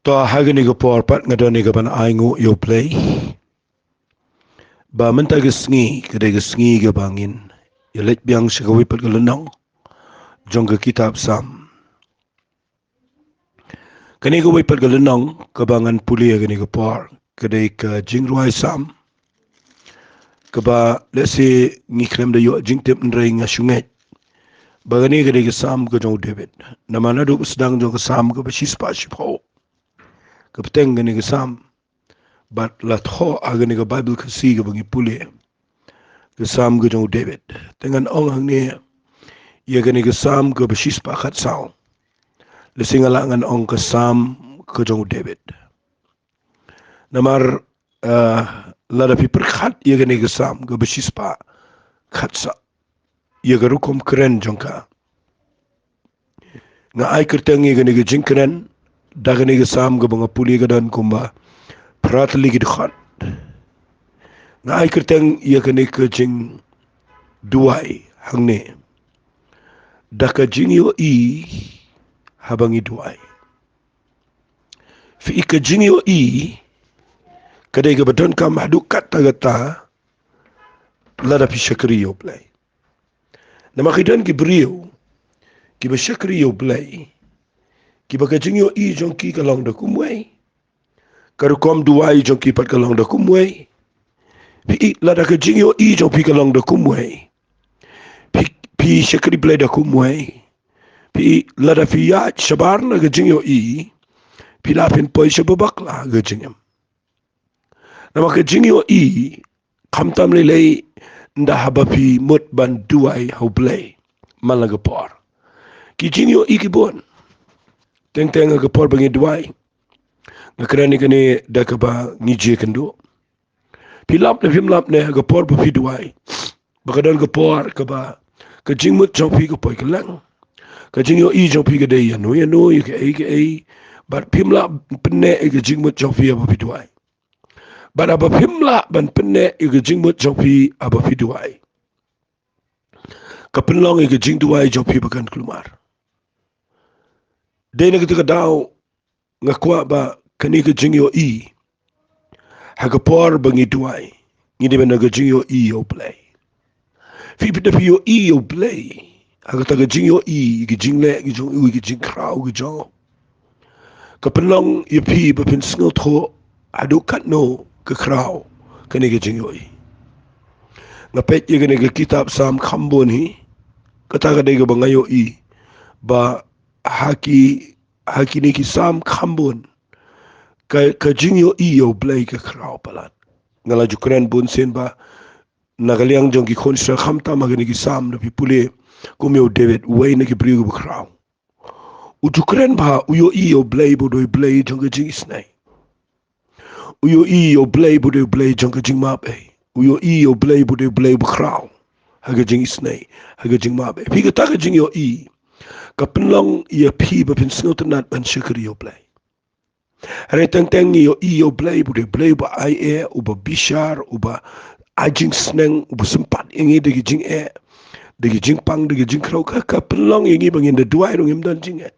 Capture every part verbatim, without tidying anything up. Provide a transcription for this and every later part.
To, ha kane ka por pat nga don ïa kaban ainguh ïa U Blei ba mynta ka sngi ka dei ka sngi kaba ngin ïa leit biang sha kawei pat ka lynnong jong ka kitab Salm. Kane kawei pat ka lynnong kaba ngan pule ïa kane ka por ka dei ka jingrwai Salm kaba lehse ngi khlem da ïoh jingtip, hynrei nga shu ngeit ba kane ka dei ka Salm ka jong u David. Namar naduh sdang jong ka Salm kaba shispah shiphew ka bteng kane ka Salm bad la thoh ha kane ka Baibl Khasi kaba ngi pule, ka Salm ka jong u David. Te ngan ong hangne ïa kane ka Salm kaba shispah khatsaw. Lehse nga lah ngan ong ka Salm ka jong u David. Namar, eh, lada phi pyrkhat ïa kane ka Salm kaba shispah khatsaw, ïa ka rukom kren jong ka, nga ai kyrteng ïa kane ka jingkren da kane ka Salm kaba nga pule ka don kumba phra tylli ki dkhot. Nga ai kyrteng ïa kane ka jingduwai hangne da ka jingïohi haba ngi duwai. Phi i, ka jingïohi ka dei kaba donkam haduh katta katta lada phi shakri ïa U Blei. Namar ki don ki briew kiba shakri ïa U Blei kiba ka jingïohi jong ki ka long da kumwei, ka rukom duwai jong ki pat ka long da kumwei. Phi i, lada ka jingïohi jong phi ka long da kumwei, phi, phi shakri Blei da kumwei. Phi i, lada phi ïaid shabar na ka jingïohi, phi lah phin poi sha ba bakla ka jingim. Namar ka jingïohi khamtam lei lei ynda haba phi mut ban duwai ha U Blei man la ka por. Ki jingïohi ki bun. Teng teng ha ka por ba ngi duwai, nga kren ïa kane da kaba ngi jia kynduh. Phi lap ne phim lap ne, ha ka por ba phi duwai, ba ka don ka por kaba ka jingmut jong phi ka poi kylleng. Ka jingïohi jong phi ka dei ïano ïano, ïa kaei kaei. Bad phim lah pynneh ïa ka jingmut jong phi haba phi duwai. Bad haba phim lah ban pynneh ïa ka jingmut jong phi haba phi duwai, ka pynlong ïa ka jingduwai jong phi ba kan kulmar. Dei na kata ka daw nga kwah ba kane ka jingïohi, ha ka por ba ngi duwai, ngi dei ban don ka jingïohi ïa U Blei. Phi, phi da phi ïohi ïa U Blei ha kata ka jingïohi, ka jingleh ka jong u, ka jingkhraw ka jong u, ka pynlong ïa phi ba phin sngewthuh haduh katno ka khraw kane ka jingïohi. Nga peit ïa kane ka kitab Salm kham bun hi, kata ka dei kaba nga ïohi ba ha ki, ha kine ki Salm kham bun ka, ka jingïohi ïa U Blei ka khraw palat. Nga la ju kren bun sien ba na ka liang jong ki khun Israel khamtam ha kine ki Salm, da phi pule kum ïa u David, uwei na ki briew kiba khraw, u ju kren ba u ïohi ïa U Blei ba u dei U Blei jong ka jingisynei. U ïohi ïa U Blei ba u dei U Blei jong ka jingmap ei. U ïohi ïa U Blei ba u dei U Blei ba khraw ha ka jingisynei, ha ka jingmap ei. Phi, kata ka jingïohi ka pynlong ïa phi ba phin sngewtynnat ban shakri ïa U Blei. Hynrei teng teng ngi ïohi ïa U Blei ba u dei U Blei uba ai eh, uba bishar, uba ai jingsneng, uba sympat ïa ngi da ki jingeh, da ki jingpang, da ki jingkhraw, ka, ka pynlong ïa ngi ba ngin da duwai ruh ngim don jingeh.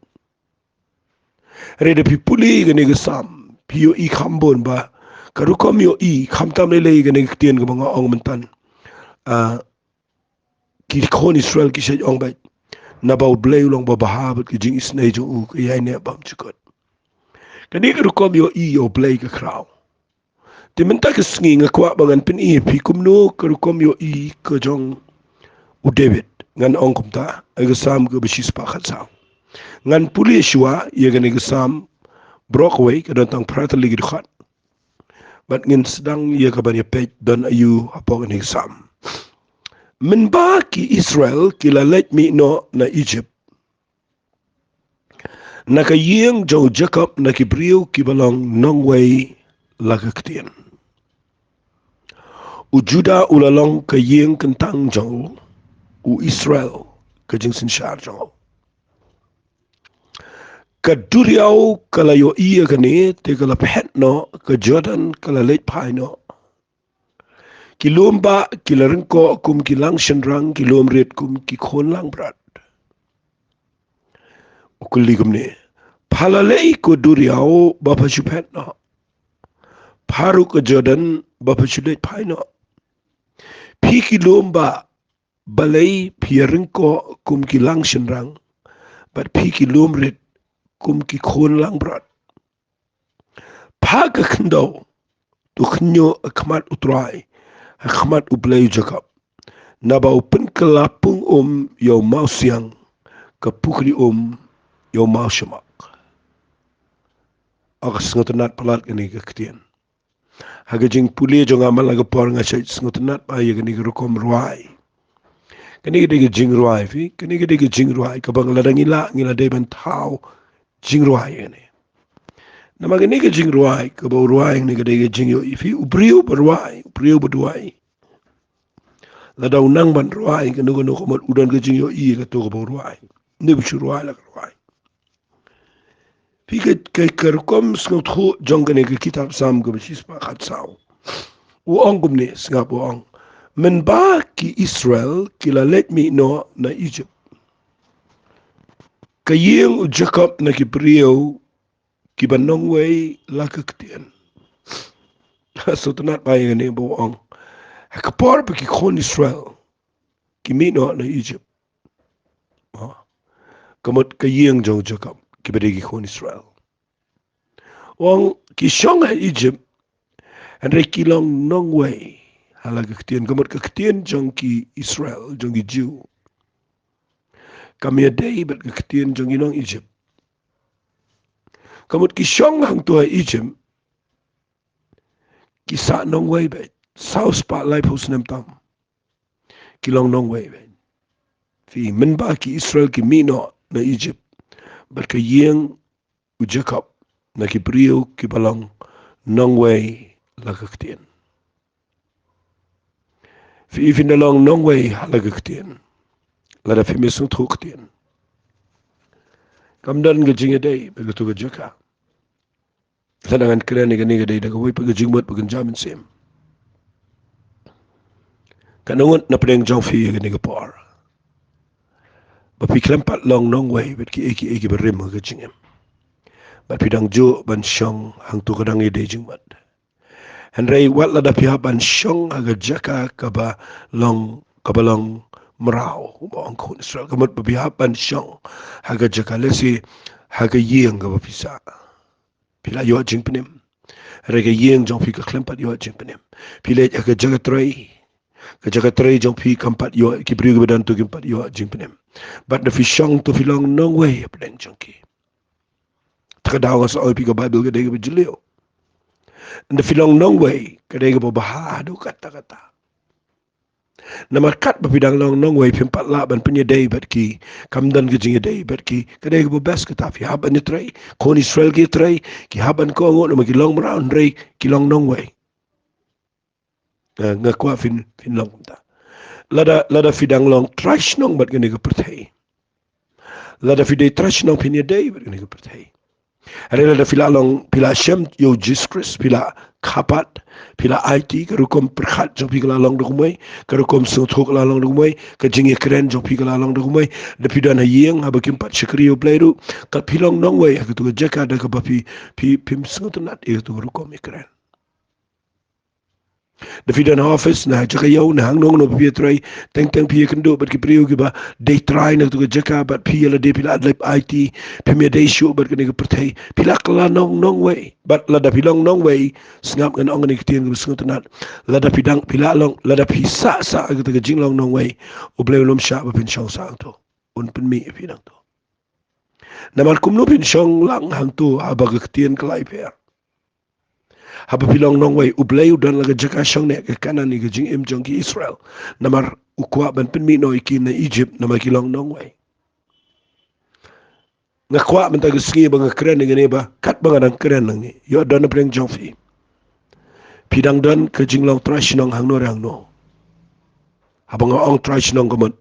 Hynrei da phi pule ïa kane ka Salm, phi ïohi kham bun ba ka rukom ïohi, khamtam lei lei ïa kane ka ktien kaba nga ong mynta. Ah, ki khun Israel ki shait ong beit, naba U Blei u long ba bha bad ka jingisynei jong u ka ïaineh bymjukut. Kane ka rukom ïohi ïa U Blei ka khraw. Te mynta ka sngi nga kwah ba ngan pyni ïa phi kumno ka rukom ïohi ka jong u David. Ngan ong kumta, ha ka Salm kaba shispah khatsaw. Ngan pule shuwa ïa kane ka Salm baroh kawei, ka don tang phra tylli ki dkhot. Bad ngin sdang ïa ka ban ïa peit don aïu hapoh kane ka Salm. Mynba ki Israel ki la leit mih noh na Egypt, na ka ïing jong u Jakob, na ki briew kiba long nongwei la ka ktien. U Judah u la long ka ïing kyntang jong u, u Israel ka jingsynshar jong u. Ka duriaw ka la ïohi ïa kane, te ka la phet noh, ka Jordan ka la leit phai noh. Ki lum bah ki la ryngkoh kum ki lang shynrang, ki lum rit kum ki khun langbrot. U kylli kumne, pha Pha la leh ko duriaw ba pha shu phet noh, pha ruh ka Jordan ba pha shu leit phai noh. Phi ki lum ba balei phi ïa ryngkoh kum ki lang shynrang, bad phi ki lum rit kum ki khun langbrot. Pha ka khyndew, to khynñiuh ha khmat U Trai, ha khmat U Blei u Jakob, naba u pynkylla pung um ïa u mawsiang, ka pukri um ïa u mawshamak. Aka sngewtynnat palat kane ka ktien. Ha ka jingpule jong nga man la ka por nga shait sngewtynnat bha ïa kane ka rukom rwai. Kane ka dei ka jingrwai phi, kane ka dei ka jingrwai kaba nga la dang ïa la ngi la dei ban thaw jingrwai ïa kane. Namar kane ka jingrwai kaba u rwai kane ka dei ka jingïohi phi, u briew ba rwai, u briew ba duwai, lada u nang ban rwai kano kano ka mut u don ka jingïohi ïa kato kaba u rwai. Ne ba shu rwai la ka rwai. Phi ka, ka, ka rukom sngewthuh jong kane ka kitab Salm kaba shispah khatsaw. U ong kumne, sngap u ong. Mynba ki Israel ki la leit mih noh na Egypt, ka ïing u Jakob na ki briew kiba nongwei la ka ktien. Sngewtynnat bha ïa kane ba u ong. Ha ka por ba ki khun Israel ki mih noh na Egypt, ka mut ka ïing jong u Jakob kiba dei ki khun Israel. U ong ki shong ha Egypt, hynrei ki long nongwei ha la ka ktien, ka mut ka ktien jong ki Israel, jong ki Jiw, kam ïadei bad ka ktien jong ki nong Egypt. Ka mut ki shong hangto ha Egypt, ki sah nongwei beit, saw spah laiphew snem tam. Ki long nongwei beit. Phi, mynba ki Israel ki mih noh na Egypt, bad ka ïing u Jakob na ki briew kiba long nongwei la ka ktien. Phi, phin da long nongwei ha la ka ktien, lada phim sngewthuh ktien. Kam don ka jingïadei bad kato ka jaka. Lada ngan kren ïa kane ka dei da kawei pat ka jingmut ba kynja mynsiem. Katno ngut na pdeng jong phi ïa kane ka por ba phi khlem pat long nongwei bad kiei kiei kiba rim ha ka jingim, bad phi dang juh ban shong hangto ka dang ïadei jingmut. Hynrei wat lada phi hap ban shong ha ka jaka kaba long, kaba long mraw, kumba ong khun Israel, ka mut ba phi hap ban shong ha ka jaka, lehse ha ka ïing kaba phi sah, phi la ïoh jingpynim. Hynrei ka ïing jong phi ka khlem pat ïoh jingpynim. Phi leit ha ka jaka trei, ka jaka trei jong phi kam pat ïoh, ki briew kiba don to kim pat ïoh jingpynim. Bad da phi shong to phi long nongwei hapdeng jong ki. Te ka daw nga sa ong ïa phi, ka Baibl ka dei kaba jylliew. Da phi long nongwei ka dei kaba bha haduh katta katta. Namar katba phi dang long nongwei phim pat lah ban pynïadei bad ki, kam don ka jingïadei bad ki, ka dei kaba best kata. Phi hap ban ïatrei, khun Israel ki ïatrei, ki hap ban kohnguh namar ki long mraw, hynrei ki long nongwei. Nga, nga kwah phin, phin long kumta. Lada, lada phi dang long trai shnong bad kane ka pyrthei, lada phi dei trai shnong, phin ïadei bad kane ka pyrthei. Hynrei lada phi la long, phi la shem ïa u Jisu Khrist, phi la kha pat, phi la aiti, ka rukom pyrkhat jong phi ka la long da kumwei, ka rukom sngewthuh ka la long da kumwei, ka jingïakren jong phi ka la long da kumwei. Da phi don ha ïing haba kim pat shakri ïa U Blei ruh, kat phi long nongwei ha kato ka jaka da kaba phi, phi, phim sngewtynnat ïa kato ka rukom ïakren. Da phi don ha office, na jaka ïew, na hangno hangno ba phi ïatrei, teng teng phi ïakynduh bad ki briew kiba dei trai na kato ka jaka, bad phi ïa lade phi la dep aiti, phim ïadei shuh bad kane ka pyrthei, phi la kylla long nongwei. Bad lada phi long nongwei, sngap, ngan ong kane ka ktien kaba sngewtynnat. Lada phi dang, phi la long, lada phi sah sah ha kata ka jinglong nongwei, U Blei u lum shah ba phin shong sah hangto. Un pynmih ïa phi hangto. Namar kumno phin shong lang hangto haba ka ktien ka la ïapher? Haba phi long nongwei, U Blei u don la ka jaka shong ne ka Kanaan ïa ka jingim jong ki Israel. Namar u kwah ban pynmih noh ïa ki na Egypt namar ki long nongwei. Nga kwah mynta ka sngi ba nga kren ïa kane, ba katba nga dang kren nangne, ïoh don na pdeng jong phi, phi dang don ka jinglong trai shnong hangno re hangno. Haba nga ong trai shnong ka mut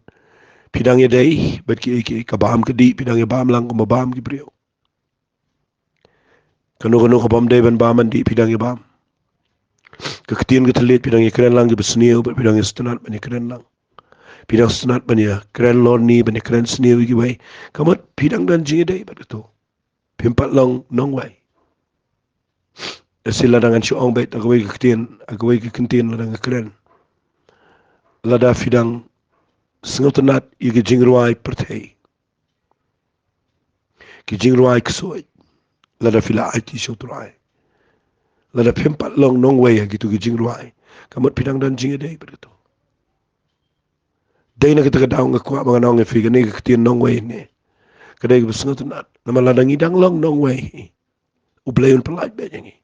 phi dang ïadei bad kiei kiei, ka bam ka dih phi dang ïa bam lang kumba bam ki briew. Kano kano ka bym dei ban bam ban dih phi dang ïa bam. Ka ktien ka thylliej phi dang ïakren lang kiba sniew, bad phi dang ïa sngewtynnat ban ïakren lang. Phi dang sngewtynnat ban ïakren lorni, ban ïakren sniew ïa kiwei. Ka mut phi dang don jingïadei bad kato. Phim pat long nongwei. Te shi lada ngan shu ong beit ha kawei ka ktien, ha kawei ka ktien lada nga kren. Lada phi dang sngewtynnat ïa ki jingrwai pyrthei, ki jingrwai ksuid, lada phi la aiti sha U Trai, lada phim pat long nongwei ha kito ki jingrwai, ka mut phi dang don jingïadei bad kito. Dei na kata ka daw nga kwah ba ngan ong ïa phi kane ka ktien nongwei ne, ka dei kaba sngewtynnat. Namar lada ngi dang long nongwei, U Blei un pyllait beit ïa ngi.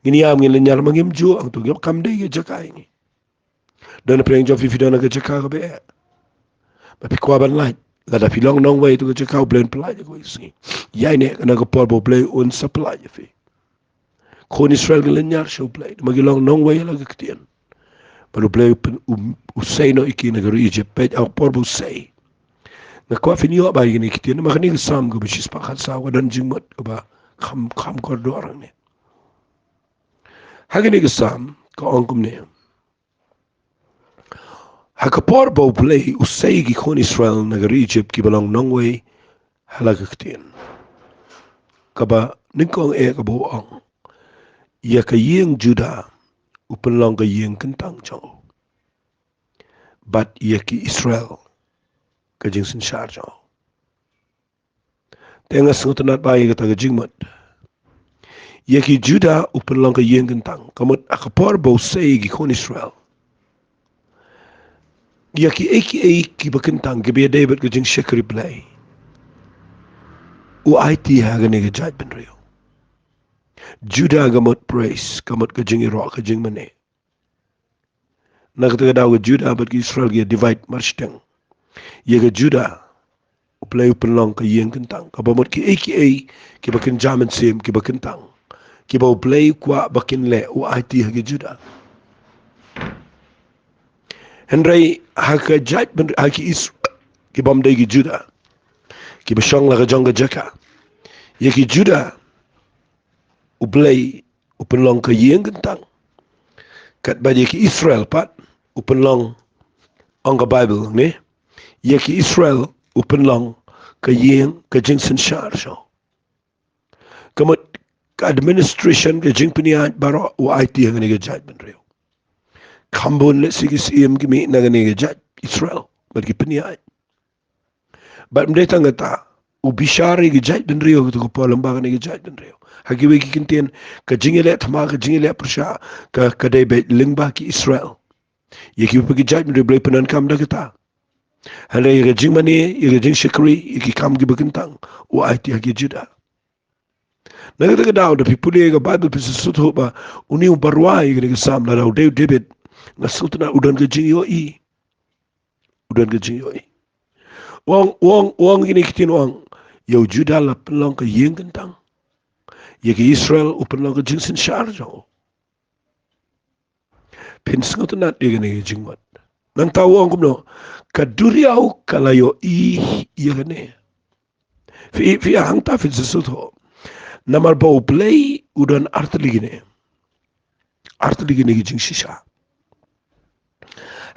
Ngin ïam, ngin lynñiar, ma ngim ju ong to, ngim, kam dei ka jaka ïa ngi. Don na pyrshang jong phi, phi don na ka jaka kaba eh. Ba phi kwah ban lait, lada phi long nongwei to ka jaka, U Blei un pyllait ïa kawei ka sngi. Ïaineh, kane ka por ba U Blei un sa pyllait ïa phi. Khun Israel ki lynñiar sha U Blei, ma ki long nongwei ha la ka ktien. Bad U Blei u pyn-, u, u sei noh ïa ki na ka ri Egypt, peit ha ka por ba u sei. Nga kwah phin ïoh ba ïa kine ki ktien, namar kane ka Salm kaba shispah khatsaw ka don jingmut kaba kham, kham kordor hangne. Ha kane ka Salm ka ong kumne. Ha ka por ba U Blei u sei ïa ki khun Israel na ka ri Egypt kiba long nongwei ha la ka ktien, kaba nyngkong eh kaba u ong, ïa ka ïing Judah u pynlong ka ïing kyntang jong u, bad ïa ki Israel ka jingsynshar jong u. Te nga sngewtynnat bha ïa kata ka jingmut. Ïa ki Judah u pynlong ka ïing kyntang, ka mut ha ka por ba u sei ïa ki khun Israel, ïa kiei kiei kiba kyntang, kiba ïadei bad ka jingshakri Blei, u aiti ha kane ka jaitbynriew. Judah ka mut praise, ka mut ka jingïaroh, ka jingmane. Na kata ka daw ka Judah bad ka Israel ki ïa divide marshiteng. Ïa ka Judah, U Blei u pynlong ka ïing kyntang, kaba mut kiei kiei kiba kynja mynsiem, kiba kyntang, kiba U Blei u kwah ba kin leh, u aiti ha ki Judah. Hynrei ha ka jaitbynriew, ha ki Is-, kibym dei ki Judah, kiba shong la ka jong ka jaka, ïa ki Judah U Blei u pynlong ka ïing kyntang. Katba ïa ki Israel pat u pynlong, ong ka Baibl ne, ïa ki Israel u pynlong ka ïing, ka jingsynshar jong u. Ka mut ka administration, ka jingpynïaid baroh u aiti ha kane ka jaitbynriew. Kham bun lehse ki syiem ki mih na kane ka jait Israel bad ki pynïaid. Bad ym dei tang kata, u bishar ïa ka jaitbynriew, kata ka por lem bad kane ka jaitbynriew. Ha kiwei ki ktien, ka jingïaleh thma, ka jingïaleh pyrshah, ka, ka dei beit lyngba ki Israel. Ïa kiwei pat ki jaitbynriew U Blei u pyndonkam da kata. Hynrei ïa ka jingmane, ïa ka jingshakri, ïa ki kam kiba kyntang, u aiti ha ki Judah. Na kata ka daw, da phi pule ïa ka Baibl, phin sa sngewthuh ba une uba rwai ïa kane ka Salm, lada u dei u David, nga sngewtynnat u don ka jingïohi. U don ka jingïohi. U ong, u ong, u ong kine ki ktien, u ong, ïa u Judah la pynlong ka ïing kyntang, ïa ki Israel u pynlong ka jingsynshar jong u. Phin sngewtynnat ïa kane ka jingmut. Nangta u ong kumno, ka duriaw ka la ïohi ïa kane. Phi, phi, hangta phin sa sngewthuh. Namar ba U Blei u don artylli kine, artylli kine ki jingshisha.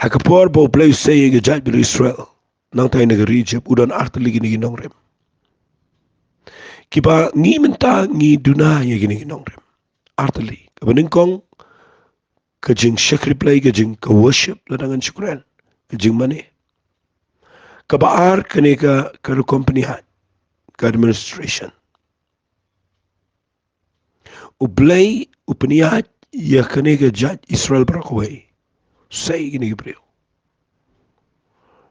Ha ka por ba U Blei u sei ïa ka jaitbynriew Israel nangta na ka ri Egypt, u don artylli kine ki nongrim, kiba ngi mynta ngi duna ïa kine ki nongrim. Artylli. Kaba nyngkong, ka jingshakri Blei, ka jing, ka worship, lada ngan shu kren, ka jingmane. Kaba ar, kane ka, ka rukom pynïaid, ka administration. U Blei u pynïaid ïa kane ka jait Israel baroh kawei. Sei kine ki briew.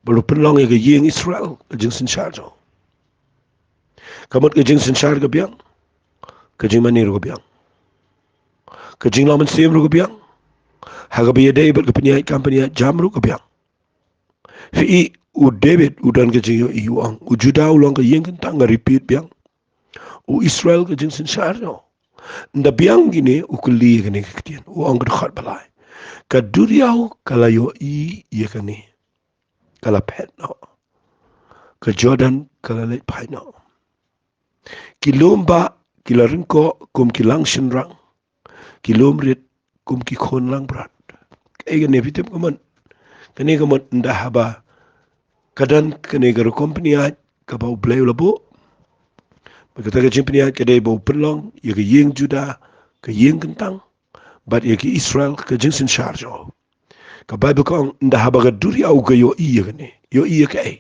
Bad u pynlong ïa ka ïing Israel ka jingsynshar jong u. Ka mut ka jingsynshar ka biang, ka jingmane ruh ka biang, ka jinglong mynsiem ruh ka biang. Ha kaba ïadei bad ka pynïaid kam pynïaid jam ruh ka biang. Phi i, u David u don ka jingïohi, u ong, u Judah u long ka ïing kyntang, nga repeat biang. U Israel ka jingsynshar jong u. Ynda biang kine, u kylli ïa kane ka ktien, u ong ka dkhot ba lai, ka duriaw ka la ïohi ïa kane, ka la phet noh, ka Jordan ka la leit phai noh. Ki lum bah ki la ryngkoh kum ki lang shynrang, ki lum rit kum ki khun langbrot. Kaei kane, phi tip ka mut? Kane ka mut ynda haba ka don kane ka rukom pynïaid kaba U Blei u la buh, Bad kata ka jingpynïaid ka dei ba u pynlong ïa ka ïing Juda ka ïing kyntang, bad ïa ki Israel ka jingsynshar jong u. Ka Baibl ka ong, ynda haba ka duriaw ka ïohi ïa kane, ïohi ïa kaei?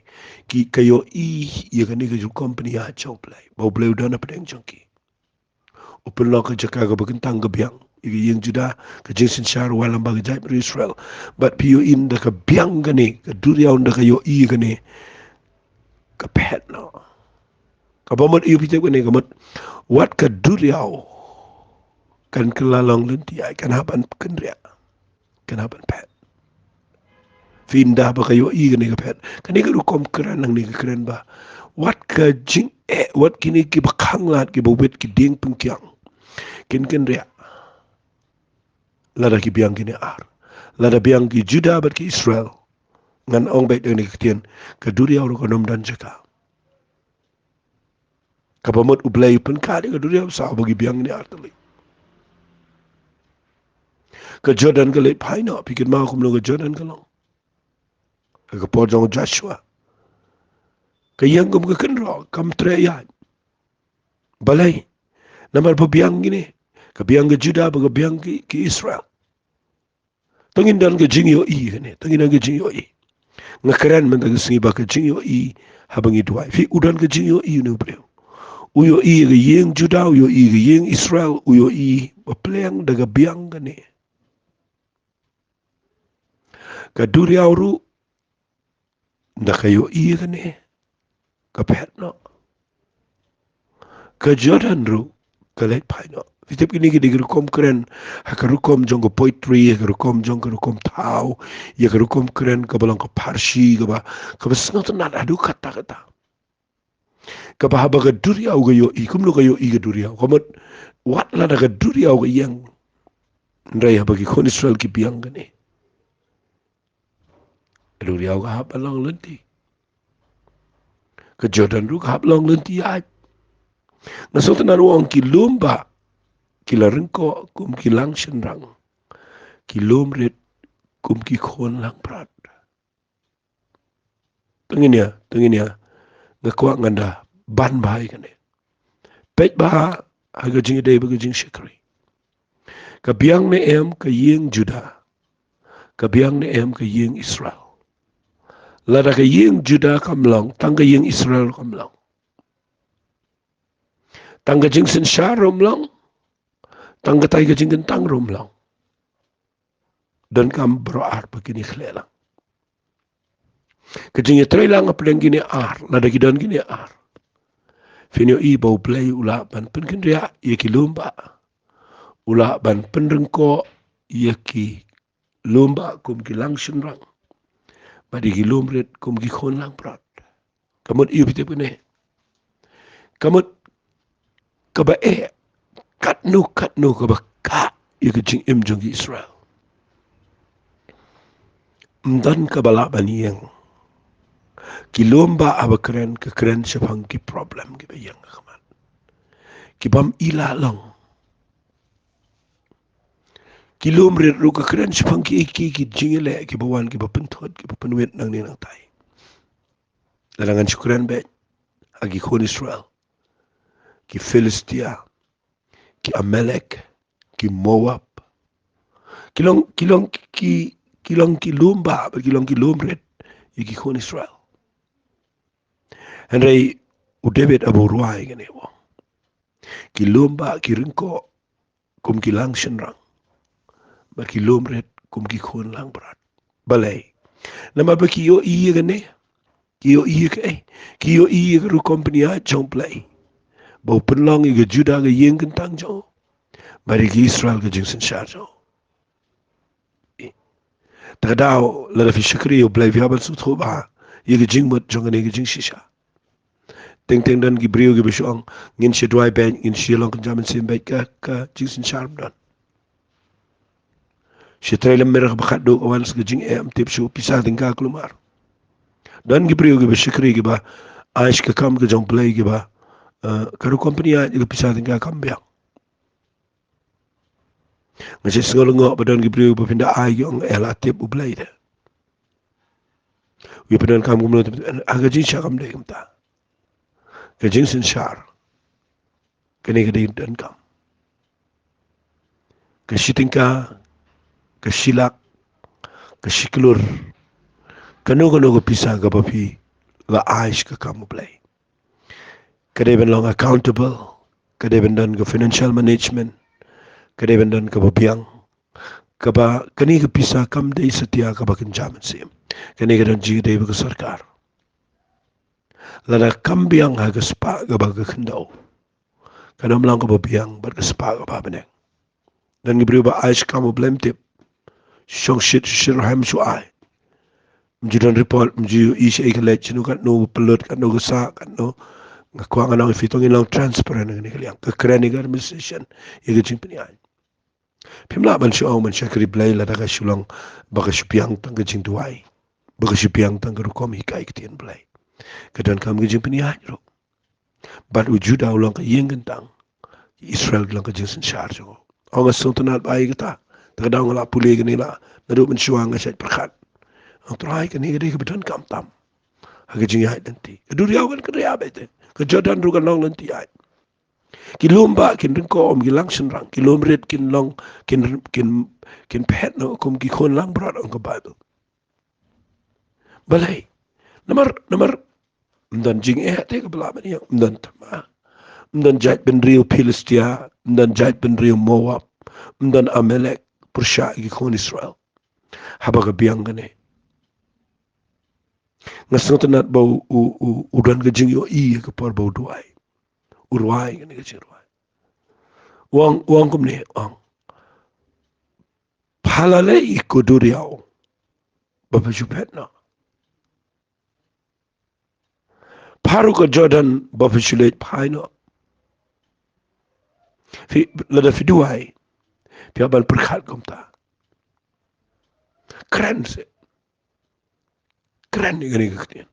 Ki, ka ïohi ïa kane ka rukom pynïaid jong U Blei, ba U Blei u don hapdeng jong ki. U pynlong ka jaka kaba kyntang ka biang ïa ka ïing Juda, ka jingsynshar, u wallam bad ka jaitbynriew Israel. Bad phi ïohi ynda ka biang kane, ka duriaw ynda ka ïohi ïa kane, ka phet noh. Kaba mut ïa phi tip kane, ka mut wat ka duriaw kan kylla long lynti ïaid, kan hap ban kynriah, kan hap ban phet. Phi, ynda ba ka ïohi kane ka phet, kane ka rukom kren nangne ka kren ba wat ka jingeh, wat kine kiba khanglad, kiba wit, ki dieng pyngkiang, kin kynriah lada ki biang kine ar. Lada biang ki Juda bad ki Israel, ngan ong beit da kane ka ktien, ka duriaw ruh kan ym don jaka. Kaba mut U Blei u pynkha ïa ka duriaw saw ba ki biang kine ar tylli. Ka Jordan ka leit phai noh, phi kynmaw kumno ka Jordan ka long ha ka por jong u Joshua. Ka ïeng kum ka kynroh, kam treh ïaid. Balei? Namar ba biang kine, ka biang ka Juda bad ka biang ki, ki Israel. To ngin don ka jingïohi kane, to ngin don ka jingïohi. Nga kren mynta ka sngi ba ka jingïohi haba ngi duwai. Phi, u don ka jingïohi une u briew. U ïohi ïa ka ïing Juda, u ïohi ïa ka ïing Israel, u ïohi ba pleng da ka biang kane. Ka duriaw ruh, ynda ka ïohi ïa kane, ka phet noh. Ka Jordan ruh ka leit phai noh. Phi tip, kine ki dei ki rukom kren ha ka rukom jong ka poetry, ha ka rukom jong ka rukom thaw, ïa ka rukom kren kaba long ka pharshi, kaba, kaba sngewtynnat haduh katta katta. Kaba haba ka duriaw ka ïohi, kumno ka ïohi ka duriaw? Ka mut wat lada ka duriaw ka ïeng, hynrei haba ki khun Israel ki biang kane, ka duriaw ka hap ban long lynti. Ka Jordan ruh ka hap long lynti ïaid. Nga sngewtynnat, u ong, ki lum bah ki la ryngkoh kum ki lang shynrang, ki lum rit kum ki khun langbrot. To ngin ïa, to ngin ïa, nga kwah ngan da ban bha ïa kane. Peit bha ha ka jingïadei bad ka jingshakri. Ka biang ne em ka ïing Juda? Ka biang ne em ka ïing Israel? Lada ka ïing Juda kam long, tang ka ïing Israel kam long. Tang ka jingsynshar ruh ym long, tang katai ka jingkyntang ruh ym long. Donkam baroh ar ba kin ïakhleh lang. Ka jingïatreilang hapdeng kine ar, lada ki don kine ar, phin ïohi ba U Blei u lah ban pynkynriah ïa ki lum bah. U lah ban pynryngkoh ïa ki lum bah kum ki lang shynrang, bad ïa ki lum rit kum ki khun langbrot. Ka mut, ïa phi tip kane, ka mut kaba eh katno katno kaba kah ïa ka jingim jong ki Israel. Ym don kaba lah ban ïeng. Ki lum bah haba kren, ka kren shaphang ki problem kiba ïeng ha khmat, ki bym i lah long. Ki lum rit ruh ka kren shaphang kiei kiei ki jingïaleh kiba wan, kiba pynthut, kiba pynwit nangne nangtai. Lada ngan shu kren beit ha ki khun Israel, ki Philistia, ki Amalek, ki Moab, ki long, ki long ki, ki long ki lum bah bad ki long ki lum rit ïa ki khun Israel. Hynrei u David haba u rwai kane, u ong, ki lum bah ki ryngkoh kum ki lang shynrang, bad ki lum rit kum ki khun langbrot. Balei? Namar ba ki ïohi ïa kane, ki ïohi ïa kaei? Ki ïohi ïa ka rukom pynïaid jong U Blei, ba u pynlong ïa ka Juda ka ïing kyntang jong u, bad ïa ka Israel ka jingsynshar jong u. Te ka daw, lada phi shakri ïa U Blei, phi hap ban sngewthuh bha ïa ka jingmut jong kane ka jingshisha. Teng teng don ki briew kiba shu ong, ngin shu duwai beit, ngin shu long kynja mynsiem beit, ka, ka jingsynshar ym don. Shu trei lem, mynta kaba khatduh ka wan sa ka jingeh, ym tip shuh pisa tyngka kulmar. Don ki briew kiba shakri, kiba ai sha ka kam ka jong U Blei, kiba, eh, ka rukom pynïaid ïa ka pisa tyngka kam biang. Nga shu sngew lyngngoh ba don ki briew ba phin da ai, ki ong, eh, la tip U Blei de. Wi, pyndonkam kumno te, ha ka jingshah kam dei kumta. Ka jingsynshar, Kane ka dei donkam. Ka shi tyngka, ka shi lak, ka shi klur, kano kano ka pisa kaba phi la ai sha ka kam U Blei. Ka dei ban long accountable, ka dei ban don ka financial management, ka dei ban don kaba biang, kaba kane ka pisa kam dei satia kaba kynja mynsiem. Kane ka don jingïadei bad ka sorkar. Lada kam biang ha ka spah kaba ka khyndew, kan ym long kaba biang bad ka spah kaba bneng. Don ki briew ba ai sha ka kam U Blei, ym tip. Shong shit shit rhem shu ai. Ym ju don report, ym ju ïohi shaei ka leit, shano katno pynlut, katno ka sah, katno. Nga kwah ngan ong ïa phi, to ngin long transparent ha kane ka liang. Ka kren ïa ka administration ïa ka jingpynïaid. Phim lah ban shu ong ban shakri Blei lada ka shu long ba ka shu biang tang ka jingduwai, ba ka shu biang tang ka rukom hikai ktien Blei. Ka donkam ka jingpynïaid ruh. Bad u Judah u long ka ïing kyntang, Israel ki long ka jingsynshar jong u. Ong nga sngewtynnat bha ïa kata. Te ka daw nga la pule kane la, naduh mynshuwa nga shait pyrkhat. Ong Trai, kane ka dei kaba donkam tam ha ka jingïaid lynti. Ka duriaw kan kynriah beit te. Ka Jordan ruh kan long lynti ïaid. Ki lum bah kin ryngkoh, ym ki lang shynrang. Ki lum rit kin long, kin, kin, kin phet noh kum ki khun langbrot, ong ka Baibl. Balei? Namar, namar ym don jingeh te kaba lah ban ïeng, ym don thma. Ym don jaitbynriew Philistia, ym don jaitbynriew Moab, ym don Amalek pyrshah ïa ki khun Israel. Haba ka biang kane, nga sngewtynnat ba u, u, u, u don ka jingïohi ïa ka por ba u duwai. U rwai kane ka jingrwai. U ong, u ong kumne, u ong, pha la leh ïa ka duriaw ba pha shu phet noh. Pha ruh ka Jordan ba pha shu leit phai noh. Phi, lada phi duwai, phi hap ban pyrkhat kumta. Kren seh. Kren ïa kane ka ktien.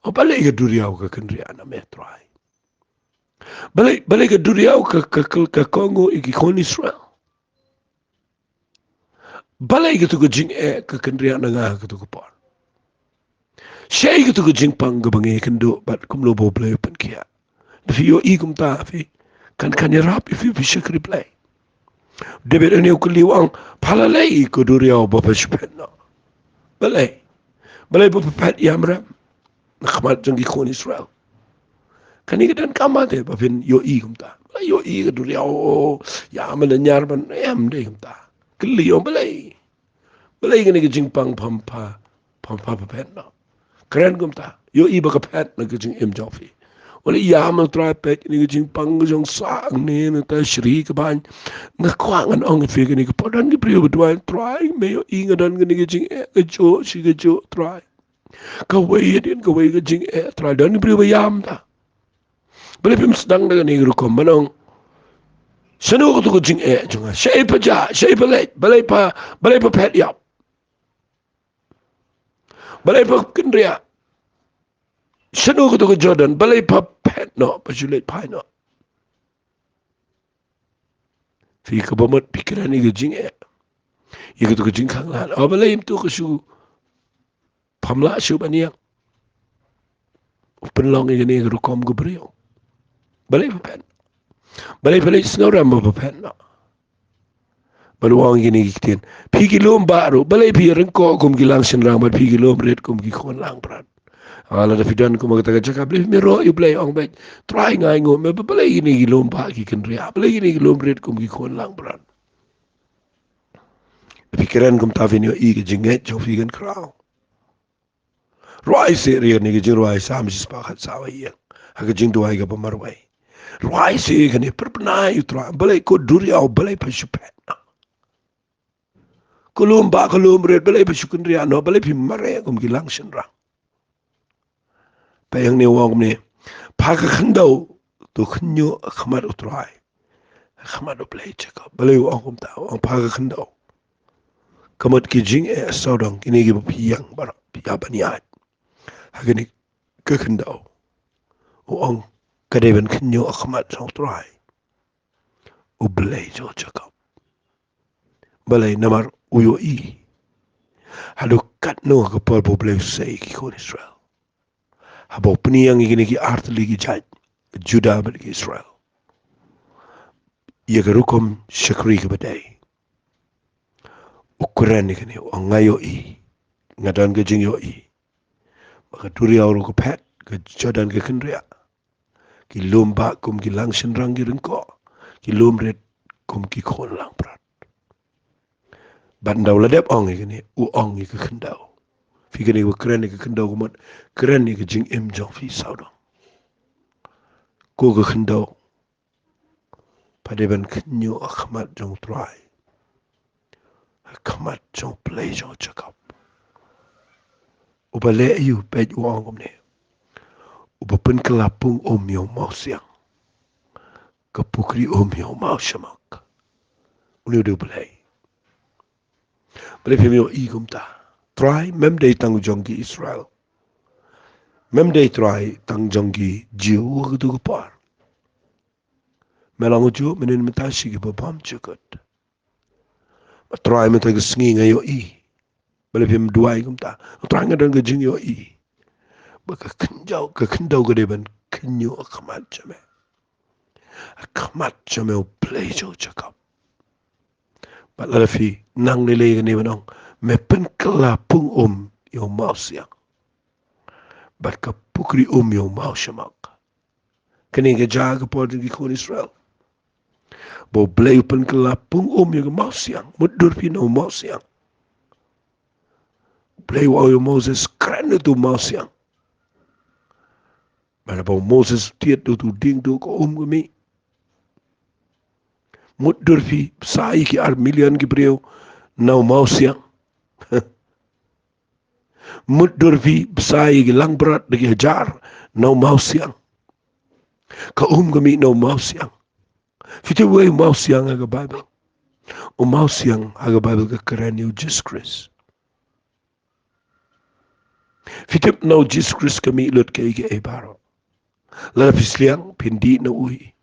O, balei ka duriaw ka kynriah na me Trai? Balei, balei ka duriaw ka, ka, ka, ka kohnguh ïa ki khun Israel? Balei katu ka jingeh ka kynriah na nga ha katu ka por? Shaei katu ka jingpang kaba ngi ïakynduh bad kumno ba U Blei u pynkhiah? Da phi ïohi kumta, phi kan, kan ïarap ïa phi, phi shakri Blei. David une u kylli, u ong, pha la leh ïa ka duriaw ba pha shu phet noh. Balei? Balei ba pha phet ïam rem na khmat jong ki khun Israel? Kane ka donkam te ba phin ïohi kumta. Balei ïohi ka duriaw, ïa ma la ñiar ban em, dei kumta. Kylli, ong, balei? Balei kane ka jingpang pham pha, pham pha pha phet noh? Kren kumta. Ïohi ba ka phet na ka jingim jong phi. Ong leh, ïa ma Trai, peit kane ka jingpang jong sah hangne, nangta shri ka baiñ. Nga kwah ngan ong ïa phi kane ka por, don ki briew ba duwai, Trai, me ïohi nga don kane ka jingeh kajuh shi kajuh Trai. Kawei hadien kawei ka jingeh Trai, don ki briew ba ïam ta. Balei phim sdang da kane ka rukom ban ong, shano katu ka jingeh jong nga? Shaei pha jah, shaei pha leit, balei pha, balei pha phet ïap? Balei pha kynriah? Shano katu ka Jordan? Balei pha phet noh, pha shu leit phai noh? Phi, kaba mut phi kren ïa ka jingeh, ïa katu ka jingkhanglad. O, balei ym tu ka shu, pham lah shuh ban ïeng? U pynlong ïa kane ka rukom ka briew. Balei pha phet? Balei pha leit sngewrem ba pha phet noh? Ban ong ïa kine ki ktien, phi ki lum bah ruh, balei phi ryngkoh kum ki lang shynrang bad phi ki lum rit kum ki khun langbrot? Ah, lada phi don kum ha kata ka jaka, balei phim ïaroh ïa U Blei, ong beit, Trai, nga ainguh me, ba balei kine ki lum bah ki kynriah, balei kine ki lum rit kum ki khun langbrot? Phi kren kumta, phin ïohi ka jingngeit jong phi kan khraw. Rwai seh ïa kane ka jingrwai Salm shispah khatsaw, ïa, ha ka jingduwai kaba marwei. Rwai seh ïa kane, pyrshah ïa U Trai, balei ka duriaw, balei pha shu phet noh? Ka lum bah, ka lum rit, balei pha shu kynriah noh, balei phi mareh kum ki lang shynrang? Peit hangne, u ong kumne, pha ka khyndew, to khynñiuh ha khmat U Trai, ha khmat U Blei Jakob. Balei u ong kumta? U ong pha ka khyndew. Ka mut ki jingeh sawdong, kine kiba phi ïeng baroh, phi ïa ban ïaid ha kane ka khyndew. U ong ka dei ban khynñiuh ha khmat jong U Trai, U Blei jong Jakob. Balei? Namar u ïohi haduh katno ka por ba U Blei u sei ïa ki khun Israel. Haba u pynïeng ïa kine ki artylli ki jait, Judah bad ki Israel. ïa ka rukom shakri kaba dei. U kren ïa kane, u ong nga ïohi, nga don ka jingïohi ba ka duriaw ruh ka phet, ka Jordan ka kynriah, ki lum bah kum ki lang shynrang ki ryngkoh, ki lum rit kum ki khun langbrot. Bad ynda u la dep ong ïa kane, u ong ïa ka khyndew. Phi, kane ba kren ïa ka khyndew ka mut kren ïa ka jingim jong phi sawdong. Ko ka khyndew, pha dei ban kynñiuh ha khmat jong U Trai, ha khmat jong U Blei jong Jakob. Uba leh ïa u, peit u ong kumne, uba pynkylla pung um ïa u mawsiang, ka pukri um ïa u mawshamak. Une u dei U Blei. Balei phim ïohi kumta? Trai mem dei tang jong ki Israel, mem dei Trai tang jong ki Jiw ha katu ka por. Me long u Jiw, mynnin mynta shi kiba bym jukut. Ba Trai mynta ka sngi nga ïohi. Balei phim duwai kumta? Trai, nga don ka jingïohi ba ka khyndew, ka khyndew ka dei ban kynñiuh ha khmat jong me, ha khmat jong me U Blei jong Jakob. Bad lada phi nang lei lei kane ban ong, me pynkylla pung um ïa u mawsiang bad ka pukri um ïa u mawshamak. Kane ka jia ha ka por jong ki khun Israel, ba U Blei u pynkylla pung um ïa ka mawsiang. Mutdur phi na u mawsiang. U Blei u ong ïa u Moses, kren ïa utu u mawsiang. Bad haba u Moses u thied da utu u diengduh, ka um ka mih. Mutdur phi bsa ïa ki ar million ki briew na u mawsiang. Mutdur phi bsa ïa ki langbrot da ki hajar na u mawsiang. Ka um ka mih na u mawsiang. Phi tip uei u mawsiang ha ka Baibl? U mawsiang ha ka Baibl ka kren ïa u Jisu Khrist. Phi tip, na u Jisu Khrist ka mih lut kaei kaei baroh. Lada phi sliang, phin dih na u hi.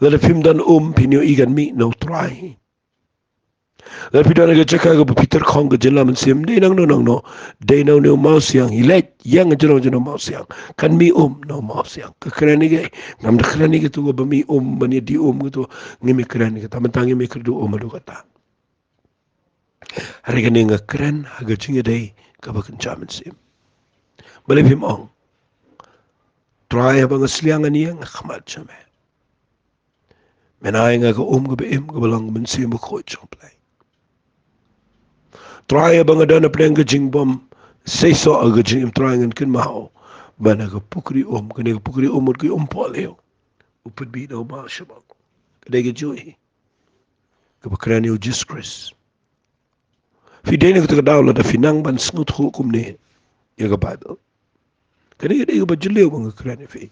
Lada phim don um, phin ïohi kan mih na U Trai hi. Lada phi don ha ka jaka kaba phi tyrkhong ka jingïalam mynsiem, dei nangno nangno, dei na une u mawsiang hi, leit ïeng ha jrong jong u mawsiang, kan mih um na u mawsiang. Ka kren ïa kaei? Ngam da kren ïa katu kaba mih um, ban ïa dih um katu. Ngim ïa kren ïa kata, mynta ngim ïa kyrduh um haduh katta. Hynrei kane nga kren ha ka jingïadei kaba kynja mynsiem. Balei phim ong, Trai, haba nga sliang ngan ïeng ha khmat jong me, men ai ïa nga ka um kaba im, kaba long ka mynsiem bakhuid jong U Blei. Trai, haba nga don hapdeng ka jingbymseisoh ha ka jingim, Trai, ngan kynmaw ba na ka pukri um, kane ka pukri um mut ka um pohliew, u pynmih na u mawshamak. Ka dei ka juh hi kaba kren ïa u Jisu Khrist. Phi dei na kata ka daw, lada phi nang ban sngewthuh kumne ïa ka Baibl, kane ka dei kaba jylliew ba nga kren ïa phi.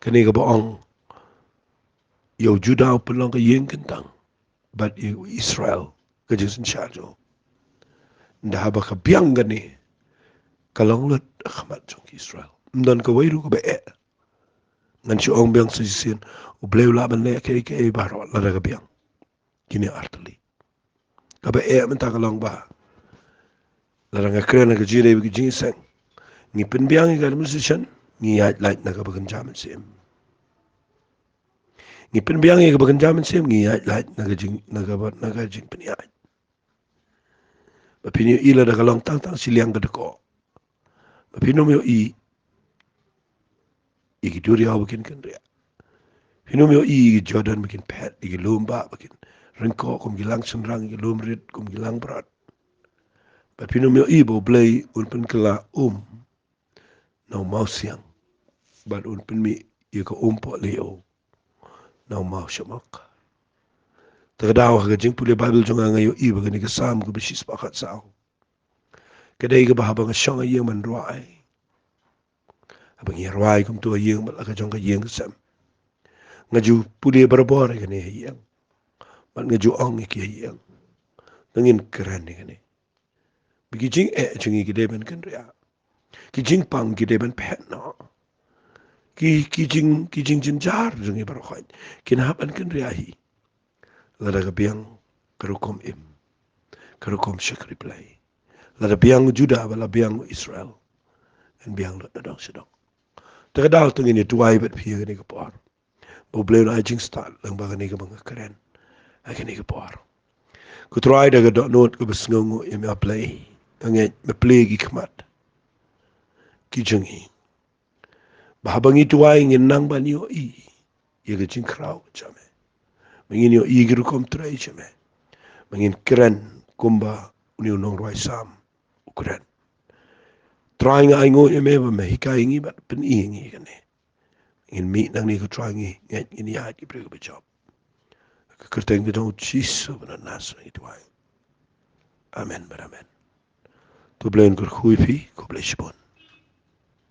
Kane kaba ong, ïa u Judah u pynlong ka ïing kyntang, bad ïa u Israel ka jingsynshar jong u. Ynda haba ka biang kane, ka long lut ha khmat jong ki Israel. Ym don kawei ruh kaba eh. Ngan shu ong biang sa shisien, U Blei u lah ban leh kaei kaei baroh lada ka biang. Kine artylli. Kaba eh mynta ka long ba lada nga kren ha ka jingïadei bad ka jingïaseng, ngi pynbiang ïa ka administration, ngi ïaid lait na kaba kynja mynsiem. Ngi pynbiang ïa kaba kynja mynsiem, ngi ïaid lait na ka jing, na kaba, na ka jingpynïaid. Ba phin ïohi lada ka long tang tang shiliang ka dkoh, ba phin ym ïohi ïa ki duriaw ba kin kynriah. Phin ym ïohi ïa ki Jordan ba kin phet, ïa ki lum bah ba kin ryngkoh kum ki lang shynrang, ïa ki lum rit kum ki lang brot. Bad phin ym ïohi ba U Blei un pynkylla um na u mawsiang, bad un pynmih ïa ka um pohliew na u mawshamak. Te ka daw ha ka jingpule Baibl jong nga, nga ïohi ba kane ka Salm kaba shispah khatsaw ka dei kaba haba nga shong ha ïing ban rwai, haba ngi rwai kumto ha ïing, bad la ka jong ka ïing ka sem, nga ju pule barabor ïa kane ha ïing, bad nga ju ong ïa ki ha ïing, to ngin kren ïa kane. Ba ki jingeh jong ngi ki dei ban kynriah. Ki jingpang ki dei ban phet noh. Ki, ki jing, ki jingjynjar jong ngi baroh khoit kin hap ban kynriah hi. Lada ka biang ka rukom im, ka rukom shakri Blei. Lada biang u Judah bad la biang u Israel, kan biang lut na dong sha dong. Te ka daw to ngin ïa duwai bad phi ha kane ka por. U Blei un ai jingstad lyngba kane kaba nga kren ha kane ka por. Ko Trai, da ka dohnud kaba sngewnguh ïa me, A Blei, nga ngeit me plie ki khmat ki jong ngi, ba haba ngi duwai ngin nang ban ïohi ïa ka jingkhraw jong me, ba ngin ïohi ki rukom trei jong me, ba ngin kren kumba une u nongrwai Salm u kren. Trai, nga ainguh ïa me ba me hikai ïa ngi bad pyni ïa ngi kane. Ngin mih nangne, ko Trai, ngi ngeit ngin ïaid ki briew kiba jop. Ka kyrteng ka jong u Jisu ba nanas ngi duwai. Amen bad amen. To U Blei un kyrkhu ïa phi, khublei shibun.